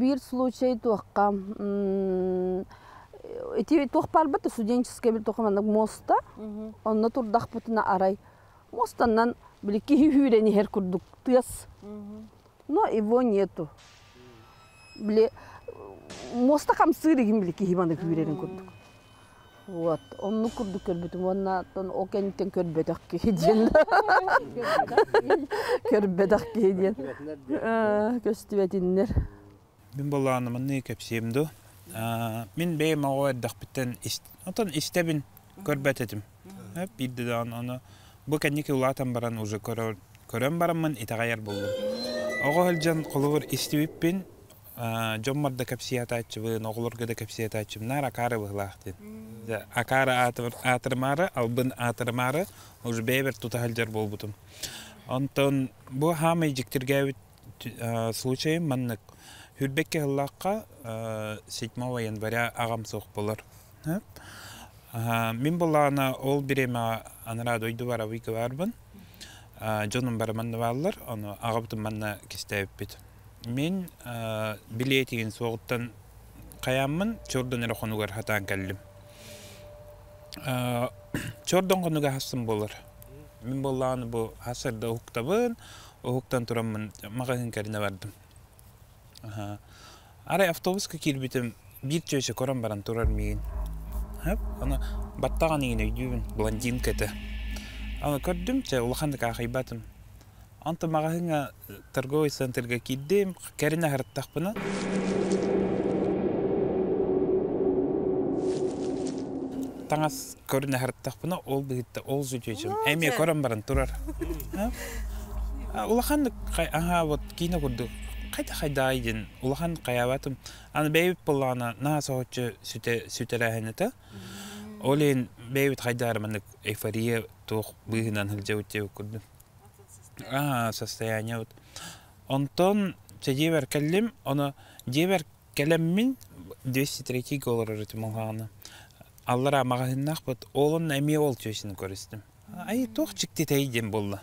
Биир случай туохха ити туох баарбыт студенческай бил туохха маннык муоста. Онно турдахпытына арай муостаннан били киһи үүрэн иһэр курдук тыас. Но его нету. Били муоста хамсыыр игин били киһи маны күүрэрин курдук. Вот, оннук курдук көрбүтүм уонна оттон ол кэнниттэн көрбөтөх киһи диэн. Көрбөтөх киһи диэн. Көстүбэтиннэр. Мин буоллаҕына маннык кэпсиэм дуу. Мин бэйэм оҕо эрдэхпиттэн отон истэбин көрбөт этим. Биирдэ даҕаны ону бу кэнники улаатан баран уже көрөн бараммын итэҕэйэр буоллум. Оҕо сылдьан холобур истибиппин дьоммор да кэпсии сатааччыбын, оҕолорго да кэпсии сатааччыбын, наар акаары быһыылаах диэн. Акаары аатырымаары, албын аатырымаары уже бэйэбэр тута сылдьар буолбутум. Онтон бу хаамай дьиктиргээбит случайым маннык. Хүрбэккэ сыллаахха 7 января аҕам суох буолар. Мин буоллаҕына ол бириэмэҕэ анараа дойдубар Абыйга баарбын. Дьонум бары манна бааллар, ону аҕабытын манна кистээбиппит. Мин билиэтигин суоҕуттан хайааммын Чордон эрэ хонугар хатаан кэллим. Чордон хонуга хассын буолар. Мин буоллаҕына бу хасырда уһуктабын, уһуктан тураммын маҕаһыын кэринэ бардым. Арай автобуска киирбитим биир чүөчэ көрөн баран турар миигин. Аны баттаҕын иҥин өйдүүбүн, блондинка этэ. Аны көрдүм, чэ улаханнык аахайбатым. Онтон маҕаһыыҥҥа торговый центрга киирдим, кэринэ аһарыттахпына таҥас көрүнэ аһарыттахпына ол быһыытта ол зүтүөчүм эмиэ көрөн баран турар. Улаханнык аһаа вот киинэ курдук хайда хайдаай диэн улахан хайаабатым. Аны бэйэбит буоллаҕына наһаа соһуччу сүтэрээһин этэ. Ол иһин бэйэбит хайдаары маннык эйфория туох быыһынан сылдьабыт диэбит курдук. Аа, состояние вот. Онтон чэ дьиэбэр кэллим, ону дьиэбэр кэлэммин 203-ге олорор этим улаҕана. Аллараа маҕаһыыннаахпыт, ол онно эмиэ ол чүөчэни көрүстүм. Ай, туох дьиктитэй диэн буолла.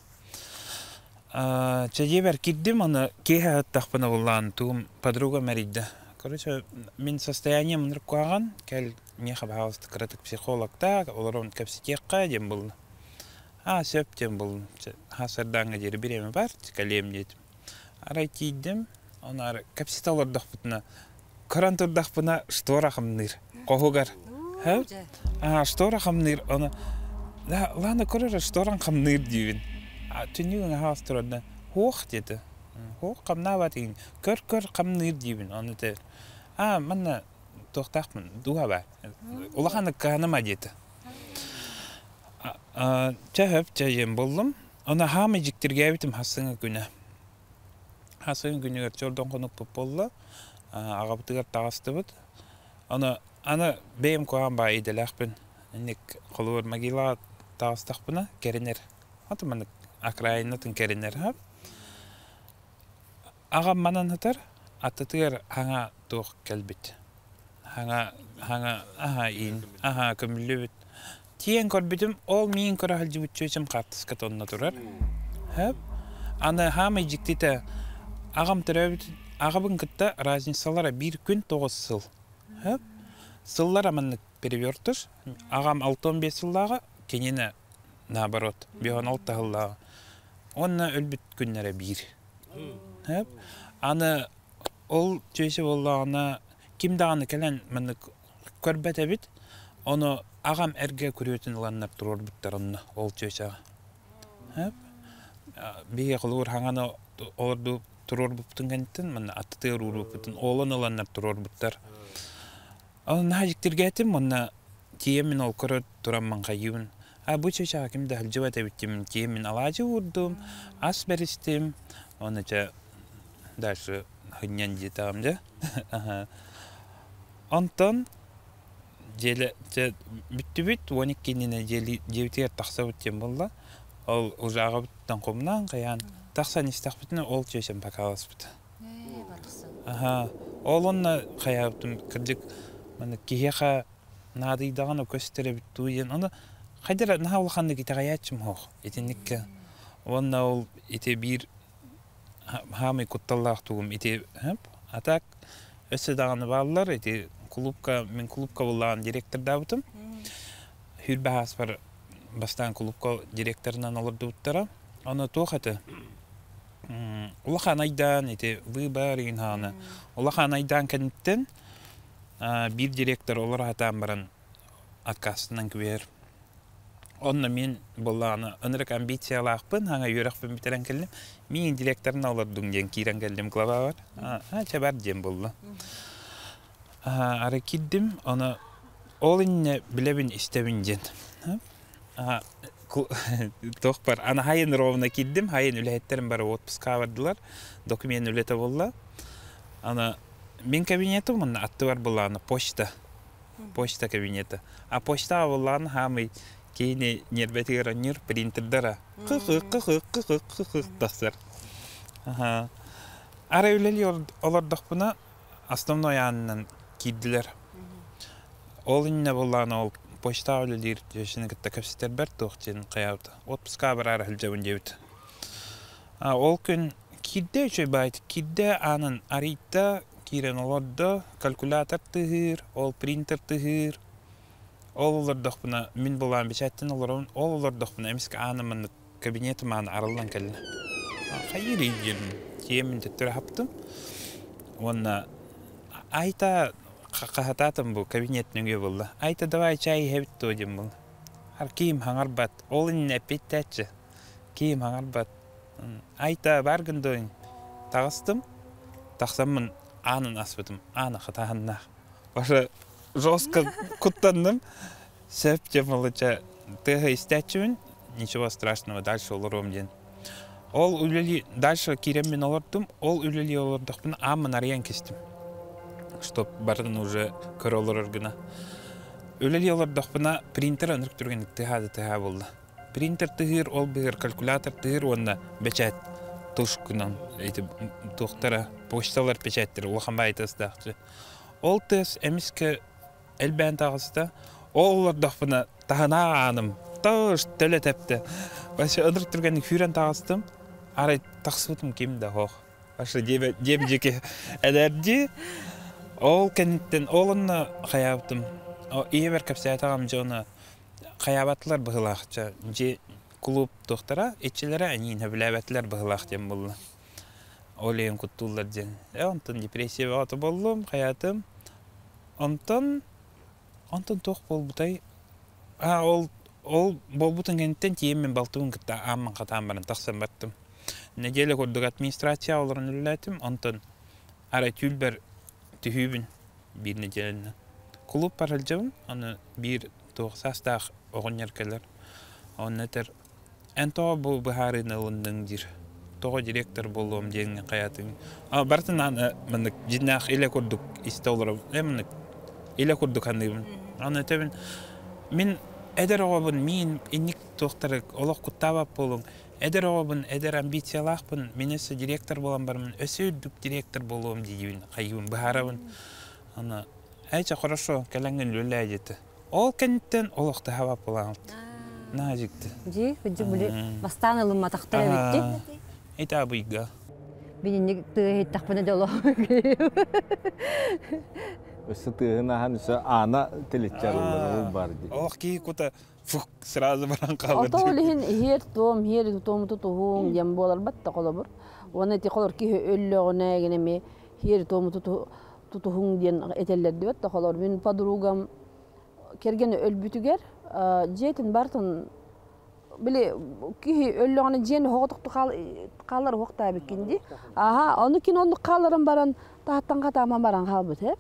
Чэ дьиэбэр киирдим, аны киэһэ ыттахпына буллаан тугум подругам эрийдэ. Короче, мин состоянием ынырык куһаҕан, кэл миэхэ баһаалыста кыратык психологтаах, олорон кэпсэтиэххэ диэн буолла. Аа, сөп диэн буоллум. Сарсыардааҥҥа диэри бириэмэ баар, кэлиэм диэтим. Арай тиийдим, ону ары кэпсэтэ олордохпутуна, көрөн турдахпына штора хамныыр, хоһугар. Аа, штора хамныыр, ону ладно көрөр шторан хамныыр диибин. Түннүгүн аһаҕас турарда, һуох диэтэ. Һуох хамнаабат игин, көр-көр хамныыр диибин, ону этэр. Аа, манна туохтаахпын, дууһа баар. Улаханнык кыһаныма диэтэ. Чэ сөп чэ диэн буллум. Ону хаамай дьиктиргээбитим хассыҥҥы күнэ. Хассыҥҥы күнүгэр чордон хонукпут буолла. Аҕабытыгар таҕыстыбыт. Ону аны бэйэм куһаҕан баҕайы идэлээхпин. Инник холобур могилаҕа таҕыстахпына кэринэр. Аты маннык окраинатын кэринэр. Аҕам манан сытар, аттытыгар хаҥа туох кэлбит. Хаҥа, хаҥа, аһа иин, аһа көмүллүбүт. Тиийэн көрбүтүм, ол миин көрө сылдьыбыт чүөчэм хаартыската онно турар. Хөп. Аны хаамай дьиктитэ, аҕам төрөөбүт, аҕабын кытта разницалара биир күн 9 сыл. Хөп. Сыллара маннык перевертыш. Аҕам 65 сыллааҕа, кинини наоборот, 56 сыллааҕа. Уонна өлбүт күннэрэ биир. Аны ол чүөчэ буоллаҕына ким даҕаны кэлэн маннык көрбөт эбит. Ону аҕам эргэ күрүөтүн ыланнар туруорбуттар онно ол чүөчэҕэ. Биһиги холобур хаҥаны олорду туруорбуппутун кэнниттэн манна аттытыгар уурбуппутун оолон ыланнар туруорбуттар. Ол наһаа дьиктиргээтим уонна тиийэммин ол көрө туран маҥхайыыбын. А бу чычаа ким да сылдьыбат эбиттим. Тиийэммин алаадьы уурдум, ас бэристим. Уонна чэ дальше хынньан диэтэҕим дьэ. Онтон дьиэлэ дьэ бүттүбүт 12 иннинэ дьиэбитигэр тахсабыт диэн буолла. Ол уже аҕабыттан хомунаан хайаан тахсан истэхпитинэ ол чүөчэм покаласпыта. Аһаа, ол онно хайаабытым кырдьык маннык киһиэхэ наадыйдаҕына көстөр эбит дуу диэн ону хайда эрэ наһаа улаханнык итэҕэйээччим суох итинниккэ. Уонна ол ити биир хаамай кутталлаах тугум ити а так. Өссө даҕаны бааллар. Ити кулуупка, мин кулуупка буллаҕын директордаабытым. Хүрбэ ааспар бастаан кулуупка директорынан олордубуттара. Ону туох этэ? Улахан айдаан ити выбор игин хааны. Улахан айдаан кэнниттэн биир директор олоро сатаан баран отказтанан кэбиһэр. Онно мин буоллаҕына ынырык амбициялаахпын, хаҥа үөрэхпин бүтэрэн кэллим. Миигин директорынан олордуҥ диэн киирэн кэллим главабар. Аа, чэ бар диэн буолла. Ары киирдим, ону ол инньэ билэбин истэбин диэн. Туох бар, аны хайын ровно киирдим, хайын үлэһиттерим бары отпускаҕа бардылар, документ үлэтэ буолла. Аны мин кабинетым уонна аттыбар буоллаҕына почта почта кабинета. А почтаҕа буоллаҕына хаамый киһини ньиэрбэтигэр оонньуур принтердара кы-кы-кы-кы-кы-кы тахсар. Арай үлэлии олордохпуна основной аанынан киирдилэр. Ол иннинэ буоллаҕына ол почтаҕа үлэлиир женщина кытта кэпсэтэрбэр туох диэн хайаабыта. Отпускаҕа бараары сылдьабын диэбит. Ол күн киирдэ үчүгэй баайытык киирдэ аанын арыйда киирэн олордо, калькулятор тыаһыыр, ол принтер тыаһыыр. Ол олордохпуна мин былаан бэчээттэн олоробун, ол олордохпуна эмискэ ааным маннык кабинетым аана арыллан кэллэ. Хайыырый диэн тиэмин төттөрү хаптым. Уонна Айта хаһатаатым бу кабинет нөҥүө буолла. Айта давай чай иһэбит дуо диэн буолла. Киим хаҥарбат, ол иннинэ эппиэттээччи. Киим хаҥарбат. Айта бааргын дуо? Таҕыстым. Тахсаммын аанын аспытым. Аана хатааһыннаах. Уже жестко куттанным. Сөп диэн балачча тыаһа истээччибин. Ничего страшного, дальше олоруом диэн. Ол үлэлии дальше киирэммин олордум. Ол үлэлии олордохпуна ааммын арыйан кистим. Чтоб барытын уже көрө олорор гына. Үлэлии олордохпуна принтер ынырык түргэнник тыаһаа да тыаһаа буолла. Принтер тыһыыр, ол быһыыр калькулятор тыһыыр уонна бэчээт тушкунан эти туохтара почталар печаттара улахан баайы тыастаахчы. Ол тыас эмискэ элбээн таҕыста. Ол олордохпуна таһынаа ааным тыш төлө тэптэ. Вообще ынырык түргэнник сүүрэн таҕыстым. Арай тахсыбытым ким да суох. Вообще диэм дьики эдэрдии. Ол кэнниттэн ол онно хайаабытым. Ийэбэр кэпсээтэҕим дьоно хайаабатылар быһыылаах чэ дьиэ кулууп туохтара иччилэрэ эҥин сөбүлээбэтилэр быһыылаах диэн буолла ол иһин куттууллар диэн э онтон депрессия бөҕөтө буоллум хайаатым онтон онтон туох буолбутай а ол ол буолбутун кэнниттэн тиийэммин балтыбын кытта ааммын хатаан баран тахсан бардым неделя курдук администрация олорон үлэлээтим онтон арай түүлбэр түһүүбүн биир нэдиэлэнэн. Кулууппар сылдьабын, аны биир туох саастаах оҕонньор кэлэр. Онно этэр, эн тоҕо бу быһаарыыны ылынныҥ диир. Тоҕо директор буолуом диэҥҥин хайаатыҥ. А барытын аны маннык дьиҥнээх илэ курдук истэ олоробун. Э маннык илэ курдук саныыбын. Аны этэбин, мин эдэр оҕобун, миин инник туохтары олох куттаабат буолуҥ. Эдэр оҕобун, эдэр амбициялаахпын, мин өссө директор буолан бараммын, өссө үрдүк директор буолуом диибин, хайыыбын, быһаарабын. Аны, эчэ хорошо, кэлэҥҥин үлэлээ диэтэ. Ол кэнниттэн олох таһабап буолаҕыт. Наһаа дьикти. Дьи, кырдьык били бастаан ылымматахтар эбитти. Ити абыйга. Бининник тыа иһиттэхпинэ дьоло. Өссө тыаһын аһан өссө аана тиличчэ арыллар бар дии. Ох киһи кута фук сразу баран хаалар. Ото ол иһин иһиэр туом, иһиэр туому тутуһуҥ диэн буоларбат да холобур. Уонна ити холор киһи өллөҕүнэ гин эмиэ иһиэр туому тутуһуҥ диэн этэллэр диэбэт да холор. Мин подругам кэргэнэ өлбүтүгэр дьиэтин бартын били киһи өллөҕүнэ дьиэни оһоҕотохту хаалар уһуктаабыккин дии. Аха, ону кин оннук хааларын баран таһаттан хатааман баран хаалбыт ээ.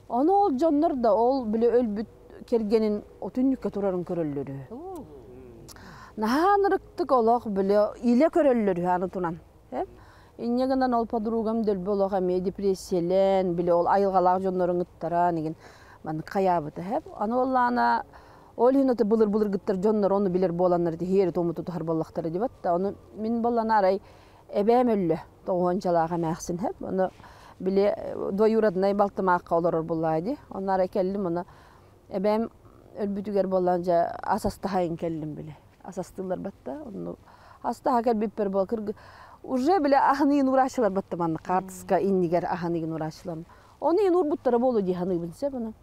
Ону ол дьоннор да ол били өлбүт кэргэнин түннүккэ турарын көрөллөр үһү. Наһаа ынырыктык олох били илэ көрөллөр үһү аны туран. Инньэ гынан ол подругам дөлбө олох эмиэ депрессиялээн, били ол айылҕалаах дьоннорун ыттаран игин маннык хайаабыта һэп. Аны оллаана ол иһин ото былыр-былыргыттар дьоннор ону билэр буоланнар ити туому тутуһар буоллахтара дибат да ону мин боллана арай эбээм өллө тоҕуһуончалаах эмээхсин һэп. Ону били двоюроднай балтымаахха олорор буоллаа дии. Онно арай кэллим ону эбээм өлбүтүгэр буоллаан дьэ ас астаһайын кэллим били. Ас астыыллар батта. Онну астаһа кэлбиппэр буол кыргы уже били аһыныгын ураачылар батта манна хаартыска иннигэр аһыныгын ураачылар. Оны ен урбуттара болу дии саныыбын сөп аны.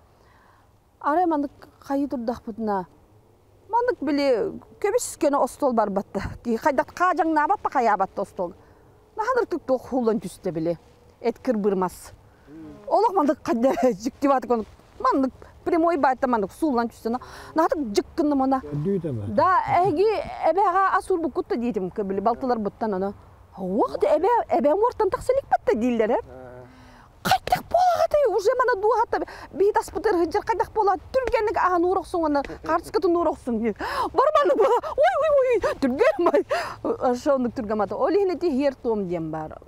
Арай маннык хайыы турдахпытына маннык били көбүс көнө остуол барбатта. Хайдах хаадьаҥнаабат да хайаабат да остуол. Наһан ыртык туох хуулан түстэ били. Эт кырбырмас. Олох маннык хадда дьиктибатык маннык прямой баайта маннык суулан түстэ. Наһатык дьыккынным она. Да эһиги эбэҕэ ас уурбуккут да диэтим били балтылар буттан аны. Уох эбэ эбэ уортан тахсаликпат да дииллэр. Хайдах буолаҕатай уже мана дуоһата биһи таспытыр сылдьар хайдах буола түргэнник аһан уурахсуҥ уонна хаартыскатын уурахсуҥ диэн барманы ой ой ой түргэн ошоннук түргэмата ол иһин ити хиэр туом диэн бар.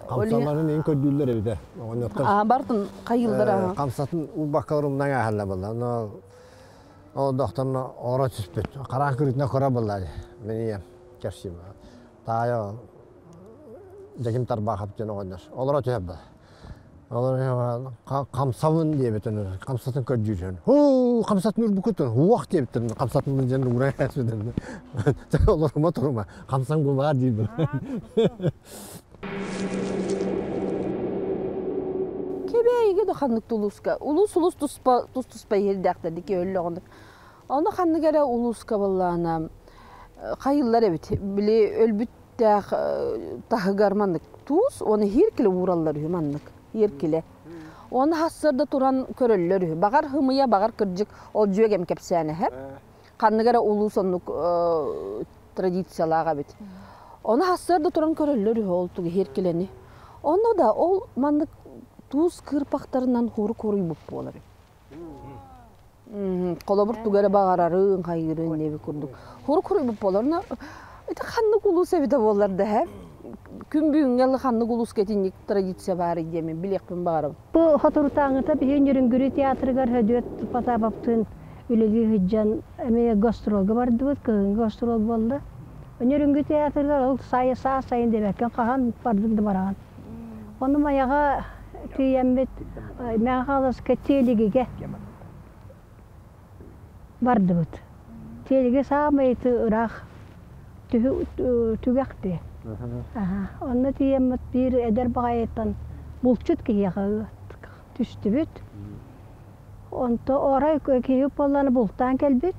Хамсаларын эн көрдүүллэр эбитэ. Оҕонньоттор. Бартын хайыллар. Хамсатын урбаккаларымнан аһалла буолла. Но ол дохтон ора түспүт. Караан күрүтүнэ кора буолла. Мен кэпсим. Таайа Дьэким Тарбаахап диэн оҕонньор. Олоро түһэр ба. Олоро хамсабын диэбитин, хамсатын көрдүүрүн. Хуу, хамсатын урбукутун, уох диэбитин, хамсатын диэн урай әсүден. Олорума турума, хамсан бу бар диир. Кэбээйигэ да ханнык тулууска, улуус улуус туспа тус туспа иһирдээхтэр дики өллөҕүн. Ону ханнык эрэ улууска баллаана хайыллар эбит. Били өлбүттээх таһыгар маннык туус, оны хииркиле уураллар үһү маннык, хииркиле. Оны хассырда туран көрөллөр үһү. Багар хымыя, багар кырдьык ол дьүөгэм кэпсээнэһэ. Ханнык эрэ улуус оннук традициялаах эбит. Оны хассырда туран көрөллөр үһү ол тугу хииркилени. Онно да ол маннык туус кыырпахтарынан хурук хуруйбут буолар. Холобур тугу эрэ баҕарарын, хайыырын диэби курдук. Хурук хуруйбут буолар. Ити ханнык улуус эбитэ буоллар да һэ. Күн бүгүҥҥэ ханнык улууска итинник традиция баар диэмин билиэхпин баҕарабын. Бу хоторутааҥыта биһи Ньүрүҥгүрү театрыгар Хөдүөт Потаповтыын үлэлии сылдьан эмиэ гастролга бардыбыт, кыһыҥҥы гастрол буолла. Ньүрүҥгү театрыгар ол сайы саас сайын диэбэккэ хаһан бардым да бараҕын. Ону Майаҕа тиийэммит Мэҥэ Хаҥаласка Тиэлигигэ бардыбыт. Тиэлиги саамай ыраах түгэх дии. Онно тиийэммит биир эдэр баҕайыттан булчут киһиэхэ түстүбүт. Онто орой киһи буоллаҕына бултаан кэлбит.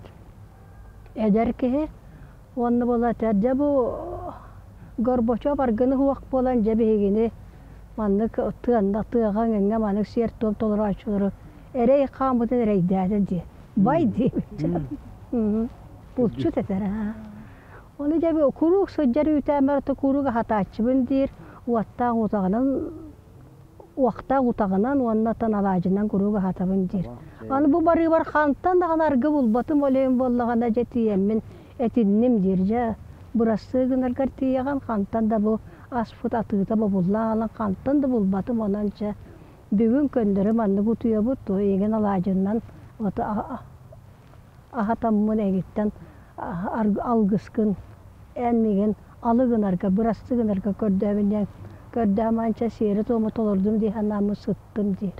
Эдэр киһи. Уонна буола этэр, дьэ бу Горбачев аргыны уох буолан дьэ биһигини маннык тыанна тыаҕа эҥҥэ маннык сиэр-туом толорооччулары эрэй хааммытын эрэйдээтэ дии. Бай диэбит. Булчут этэр. Ону дьэ куруук сылдьар үүтээммэр куруук аһатааччыбын диир, уоттаах утаҕынан уохтаах утаҕынан уонна алаадьынан куруук аһатабын диир. Аны бу барыыбар хантан даҕаны аргы булбатым олейм буоллаҕына дьэ тиийэммин этинним диир. Дьэ бырастыы гынаргар тиийэҕин хантан да бу аспыт атыыта бобуллаах хантан да булбатым онон дьэ бүгүн көннөрү маннык утуйабыт туо эйигин алаадьынан аһатаммын эйигиттэн алгыскын эн миигин алы гынарга бырастыы гынарга көрдөөбүн диэн көрдөөн сиэри туому толордум дии санааммын сыттым диир.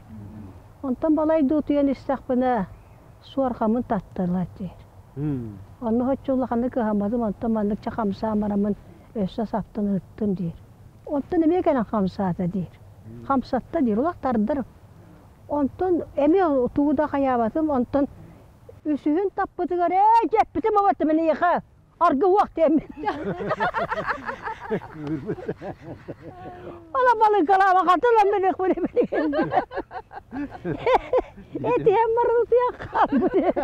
Онтон балай да утуйан истэхпинэ суорҕаммын таттылар диир. Онно оччо улаханнык кыһамматым онтон маннык ча хамсаан бараммын өссө саптан ыттым диир. Онтон эмиэ кэлэн хамсаата диир. Хамсатта диир, улах тардар. Онтон эмиэ тугу да хайаабатым, онтон үсүһүн таппытыгар ээ дьэппитим абаттым эйиэхэ аргы уох диэммин. Ола балыҥкалаама хатылан билих билих Этиһэн баран утуйан хаалбыт.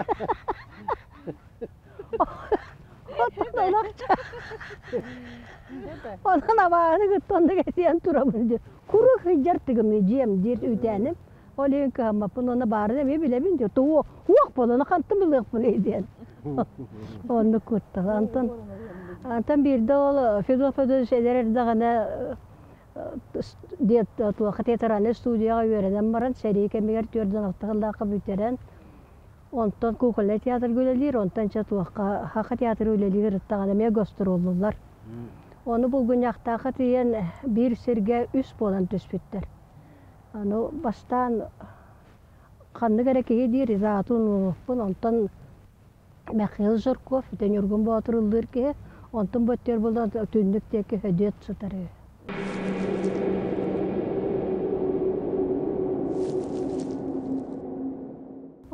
Онон абааны кытта оннук этиһэн турабын диир. Куруук сылдьар тыгым дьиэм диир үүтээним. Ол иһин кыһаммаппын уонна баарын эмиэ билэбин диир. Туох уох буолан хантан билиэхпиний диэн. Оннук куттал. Антон Антон биирдэ ол Федот Федорович эдэр эрдэҕинэ диэт туохха театральнай студияҕа үөрэнэн баран сэрии кэмигэр түөртүн алта сыллаахха бүтэрэн онтон кукольнай театрга үлэлиир, онтон чэ туохха Хаха театры үлэлиир ырыттаҕына эмиэ гастроллулар. Ону булгунньахтаахха тиийэн биир сиргэ үс буолан түспүттэр. Аны бастаан ханнык эрэ киһи диир Изаатын уолуппун, онтон Михаил Жирков, ити Ньургун Боотур ыллыыр киһи, онтон бу өттүгэр буолла түннүк диэки Хөдүөт сытар үһү.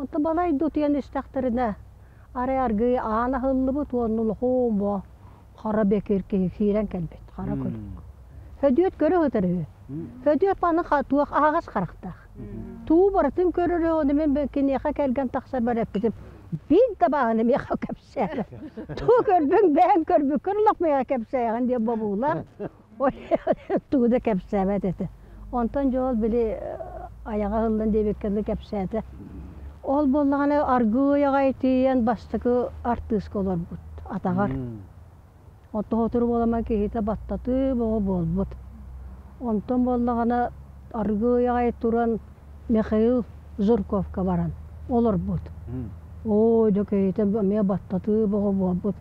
Онто балай да утуйан истэхтэринэ, арай аргыый аан аһыллыбыт уонна улахан боо хара бэкир киһи киирэн кэлбит, хара күлүк. Хөдүөт көрө сытар үһү. Хөдүөт аны туох аһаҕас харахтаах. Туу барытын көрөрө, ону мин киниэхэ кэргэн тахсарбар эппитим, биир да бааһын миэхэ кэпсээбэт. Туу көрбүҥ, бэйэҥ көрбүккүн олох миэхэ кэпсээҕин диэн бобуулаах. Тугу да кэпсээбэт этэ. Онтон дьол били айаҕа аһыллан диэбиккэ дылы кэпсээтэ. Ол буоллаҕына аргыый аҕай тиийэн бастакы артыыска олорбут атаҕар. Оттон сотору буоламан киһитэ баттатыы бөҕө буолбут. Онтон буоллаҕына аргыый аҕай туран Михаил Жирковка баран олорбут. Оо, дьэ киһитэ эмиэ баттатыы бөҕө буолбут.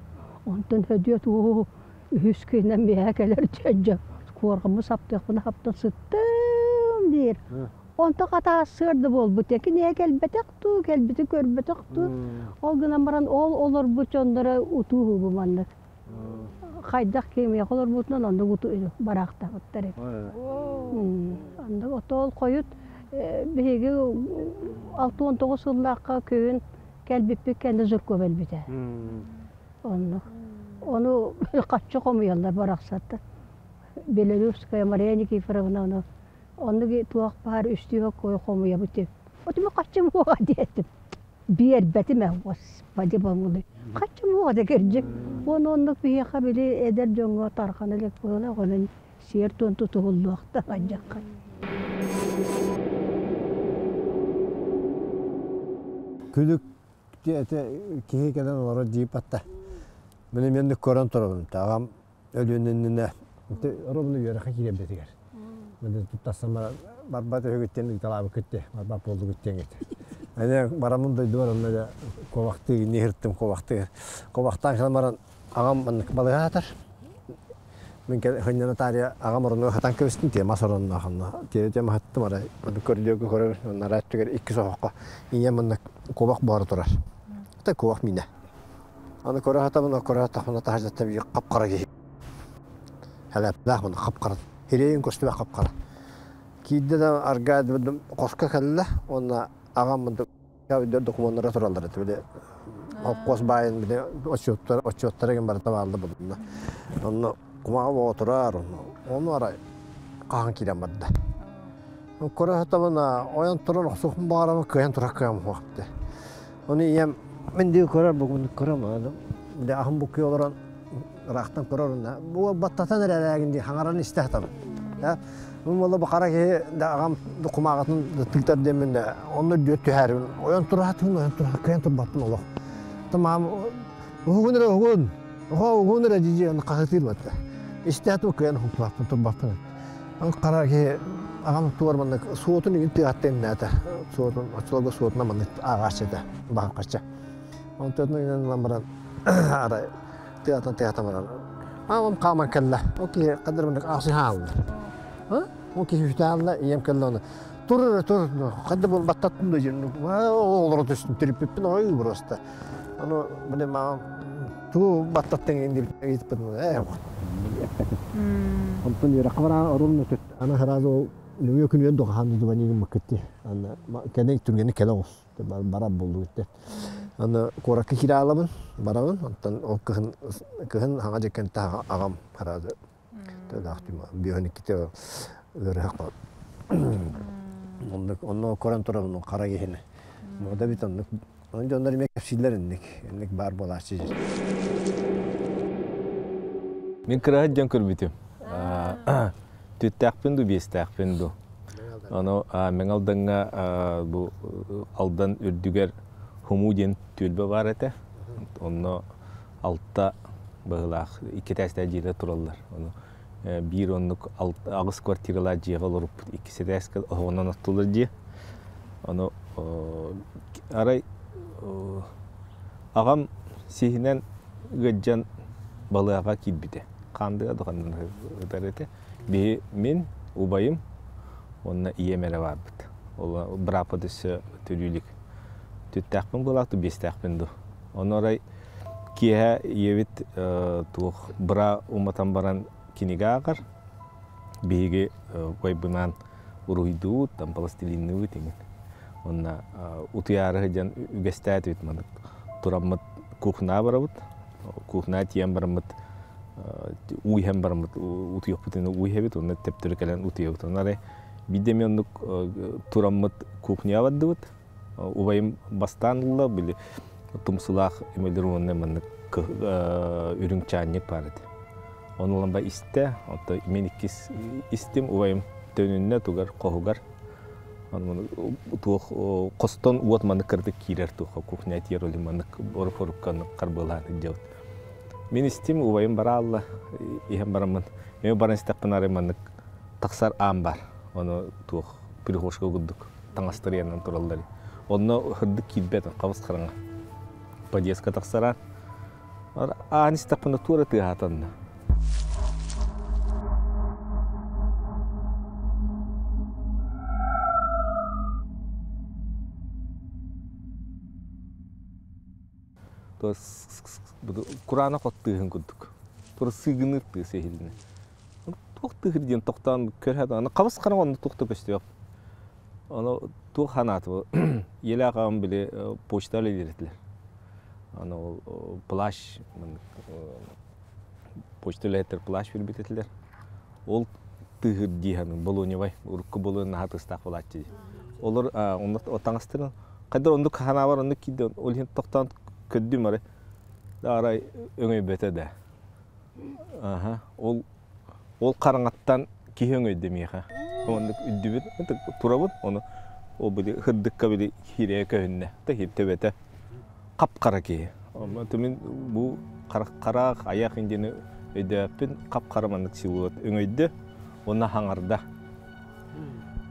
Онтон Сөдүөт уу үһүс күнүнэн миэхэ кэлэр дьэ куорҕаммын саптыахпына хаптан сыттым диир. Онто хатаассыар да буолбут киниэхэ кэлбэтэх дуу, кэлбити көрбөтөх дуу. Ол гынан баран ол олорбут дьонноро утуу бу маннык. Хайдах кимиэхэ олорбутунан оннук утуу бараахтаабыттар эбит. Оннук отол хойут биһиги 69 сыллаахха күһүн кэлбиппит кэннэ Жирков өлбүтэ. Оннук. Ону хаччы хомуйаллар барахсаттар. Белорусская Мария Никифоровна ону оннук туох баар үстүү хоккой хомуйабыт диэн. Отума хаччы муоҕа диэтим. Биэрбэтим ээ, господи помилуй. Хаччы муоҕа да кырдьык. Уонна оннук биһиэхэ били эдэр дьоҥҥо тархана илик буола онон сиэр-туом тутуһуллуохтаах алдьархай. Күлүк Ити киһи кэлэн олорор дии батта. Мин эмиэ көрөн турабын. Аҕам өлүөн иннинэ ровно үөрэххэ киирэрбитигэр. Мин туттарсан баран барбат үһүгүттэн ыыталаабыккыт барбат буоллугут диэҥит. Аны бараммын дойдубар онно дьэ куобахтыы ниһиртим куобахтыы. Куобахтаан кэлэн баран аҕам маннык балыга сатар. Мин хынньана таарыйа аҕам оронугар хатан кэбистим тиэмэ соронноох онно тиэмэ хаттым арай көрдүөгү көрөр онно түгэр икки соһоххо ийэм манна куобах буһара турар это куобах миинэ аны көрө хатабын көрө хаттахпына таһырдьаттан биир хап-хара киһи хэлэптээх муну хап-хара хирэйин көстүбэ хап-хара киирдэ да аргаа хоско кэллэ уонна аҕам докумуоннара тураллар этэ били хопкуос баайын били отчуоттара отчуоттара гин барыта баалла булунна онно кумаҕа буола турар ону арай хаһан киирэн барда көрө сатабына ойон туран охсуохпун баҕарабын кыайан турар кыам суох ону ийэм мин дии көрөр бүгүн көрөм били аһым буккуй олорон ыраахтан көрөр бу баттатан эрэрээгин дии хаҥаран истэ сатабын Мин буолла бу хара киһи да аҕам кумааҕытын тыытар диэммин да онно үрдүгэр түһээрибин ойон тураатым ойон тура кыайан турбаппын олох тамаам уһугун эрэ уһугун оһо уһугун эрэ дии дии хаһытыыр батта истээтим кыайан уһуктубаппын турбаппын хара киһи аҕам туор маннык суотун игин тыаһатта иннээтэ суотун оччолорго суотуна маннык ааҕааччы этэ баһаххачча онтон ылан баран арай тыатан тыатан баран аҕам хааман кэллэ ол киһи ханна эрэ аҕасы хаалла ол киһи үтаалла ийэм кэллэ оны тур эрэ тур ханна буолбаттаттын да диэн олоро түстүм тириппиппин ой просто ону били маған туу баттаттын диэн ыйыппытым ээ онтон үөрэххэ бараан орун аны сразу ол нөҥүө күнүгэр дохахан дубанигын маккытти аны кэнэ түргэнник кэлэ оҕус барар буоллугут Аны куоракка киирэ аалабын, барабын. Онтон ол кыһын кыһын хаҥа дьэккэнтэ аҕам хараады төлөөх биэһин иккитэ ыарыһах оннук онно көрөн турабын хара киһини. Мода бит оннук он дьоннор эмиэ кэпсииллэр инник инник баар буолааччы. Мин кыраһыт дьон көрбүтүм. Түттээхпин ду, биэстээхпин ду. Ону Мэҥэ Алдаҥҥа бу Алдан үрдүгэр Хумуу диэн түөлбэ баар этэ. Онно алта быһыылаах икки этээстээх дьиэлэр тураллар. Ону биир оннук аҕыс квартиралаах дьиэҕэ олоруппут иккис этээскэ оһоҕунан оттулар дьиэ. Ону арай аҕам сиһинэн ыалдьан балыаҕа киирбитэ. Хаандыга да ханна ытар этэ. Биһи мин, убайым уонна ийэм эрэ баарбыт. Ол бырааппыт өссө төрүү илик. Түттээхпин буолаах дуу, биэстээхпин дуу. Ону арай киэһэ ийэбит туох быра уматан баран кинигэ ааҕар. Биһиги убайбынаан уруһуйдуубут, там пластилинныыбыт иҥин. Онна утуйаары сылдьан үгэстээтибит маннык тураммыт кухняҕа барабыт. Кухняҕа тиийэн бараммыт уу иһэн бараммыт утуйуохпутун уу иһэбит уонна төптөрү кэлэн утуйабыт. Онно арай биирдэ эмиэ оннук тураммыт кухняҕа бардыбыт. Убайым бастаан ылла, били тумсулаах эмэлэр уонна маннык үрүҥ чаанньык баар этэ. Ону ылан ба истэ, оттон мин иккис истим, убайым төнүннэ тугар хоһугар туох хостон уот маннык кыратык киирэр туохха кухня тиэр олин маннык орук-орукка харбыалаан сылдьабыт. Мин истим, убайым бараалла, иһэн бараммын, мен баран истэхпин арай маннык тахсар аан бар. Ону туох прихожка курдук таҥастар ыйанан тураллар. Онно сырдык киирбэт, хабыс хараҥа. Подъездка тахсаран, аан истэхпинэ туора тыаһаатанна. Кураанах от тыаһын курдук. Тура сыыгыныыр тыас иһилинэ. Туох тыаһыр диэн тохтоон көрө аны хабыс хараҥа онно туох да көстүөх. Ону туох ханааты ийэлээх аҕам били почта үлэлиир этилэр. Аны ол плащ почта үлэһиттэр плащ билбит этилэр. Ол тыаһыр дии саныыр болоневай урукку болон наһаа тыстаах буолааччы дии. Олор онно таҥастарын хайдар оннук ханаабар оннук киирдэ ол иһин тохтоон көрдүм арай арай өҥөйбөтө да. Аха ол ол хараҥаттан киһи өҥөйдө миэхэ. Оннук үрдүбүт турабын ону ол били хырдыкка били хирэйэ көһүннэ. Та хир төбөтө хап-хара киһи. Мин бу харах айах индиэни өйдөөппүн хап-хара маннык силуэт өҥөйдө уонна хаҥарда.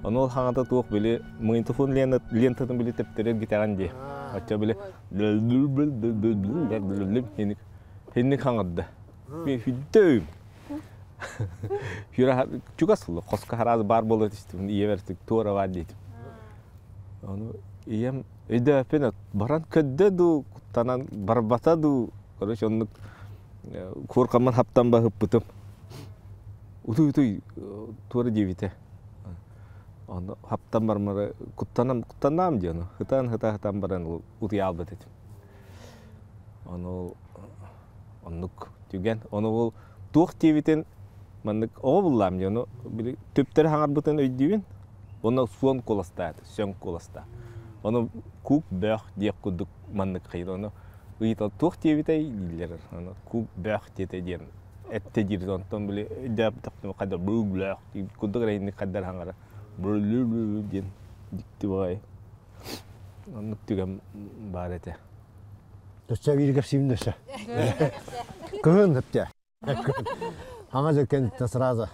Ону ол хаҥата туох били магнитофон лентатын били тэптэрэр гитаҕын дии. Оччо били хинник хаҥарда. Мен хүддөм. Чугас хоско хараас бар буола түстүм. Ийэбэр туора бар диэтим. Ону ийэм өйдөөппүн баран көрдө дуу, куттанан барбата дуу, короче оннук куоркаммын хаптан баһыппытым. Утуй-утуй туора диэбитэ. Ону хаптан бармары куттанам куттанаам диэн хытаан хыта хытан баран утуйаалбыт этим. Ону оннук түгэн. Ону ол туох диэбитин маннык оҕо буллаам диэн ону били түптэр хаҥарбытын өйдүүбүн. Онно суон куоластаат, сөҥ куоластаа. Ону кууп бөөх диэх курдук маннык хайыр. Ону ыйытал туох диэбитэй дииллэр. Ону кууп бөөх диэтэ диэн этте диир. Онтон били өйдөөбөтөхпүн хайда бөөх курдук эрэ хайдар хаҥара. Бөлү диэн дикти баҕайы. Оннук түгэн баар этэ. Өссө биир кэпсиибин өссө. Кыһын өптө. Аңа дьэккэнтэн сразу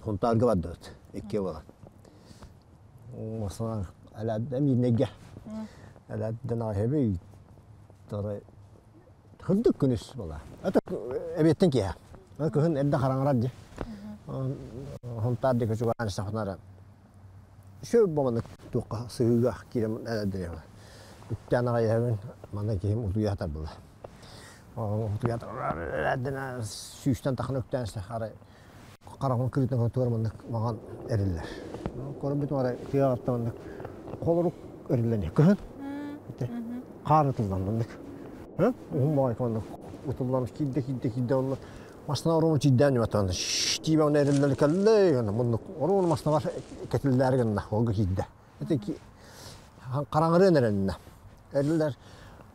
Хунтаарга бардыбыт. Икки буолан. Масынан әләдден мииннэгэ. Әләдден аһэби тары хырдык күнүс була. Это эбиэттен киһэ. Кыһын эрдэ хараҥарар дии. Хунтаар диэки чугаан сахнара. Шөп боманы туохха сыһыыга киирэн әләдден Үктээн аҕай иһэбин, манна киһим утуйа сатар була. Утуйа сатар сүүстэн тахсан үктээн арай хараҕын кырыытын туор маннык маҕан эриллэр. Көрбүтүм арай тыаҕатта маннык холорук эриллэн кыһын хаар ытыллан маннык. Уһун баҕайы маннык ытыллан киирдэ киирдэ киирдэ онно масына оруну чийдээн юатан тиибэ онно эриллэн кэллэ муннук оруну масына кэтиллээри гынна олга киирдэ. Ити хараҥарыан эрэннэ. Эриллэр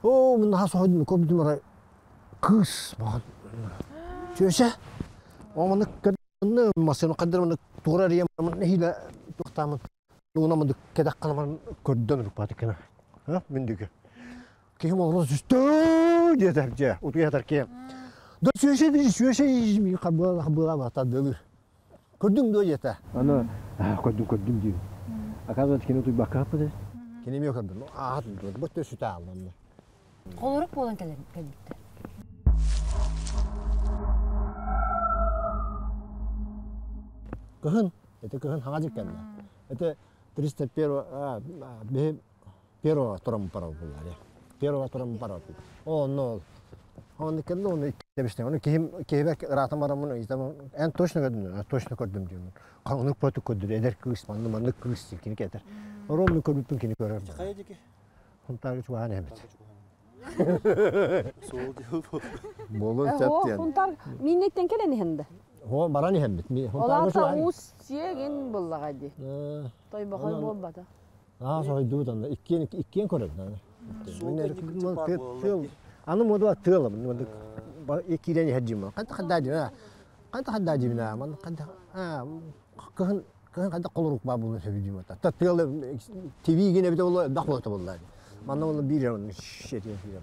оо муннаха соһуйдум көрбүтүм арай кыыс маҕан сүөсэ ону көрдүм массыына хаддар маны туора эрийэн нэһиилэ туохтаамын нууна маны кэтэххэ көрдөн ырыппааты кэнэ мин диэки киһим олорон түстэ диэтэ дьэ утуйа киһи да сүөсэ дии сүөсэ дии хабыла хабыла батадылыр көрдүҥ дуо диэтэ аны көрдүм көрдүм диир оказывается кини утуйбакка хаппыт кини эмиэ көрдүм аат бу сүтэ аалланна Холорук буолан кэлбиттэр. Кыһын, это кыһын хаҥа дьиккэннэ. Это 301 биһи первого турам парал буллар. Первого турам парал. О, но. Оны келді, оны тебістен. Оны кихим кихибер ыраатан барамын, ыйтам, эн точно көрдүм, точно көрдүм деймин. Оны көтү көрдү, эдер кыыс, манны манны кыыс деп кини кетер. Ором көрбүппүн кини көрөр. Хайа дики? Хунтарга чугаан эбит. Сол дип. Болун О, сәптен. хунтар миннеттен келен хенде. Хо баран ихембит. Хунтарга Олата чугаан. уус сиэгин буллаға ди. Той бохой болбата. Аа, сойду танда. Иккен иккен көрөм. Сол кенни бар болалар. Аны моду тыылым. Моду кирен хеджим. Канта хаддади. Канта хаддади бина. Ман канта а кыһын кыһын канта колорук ба булу сөбүдүм ата. Та тыылы ТВ гине бит болу дак болот боллар. Манна болу бир шетен бир.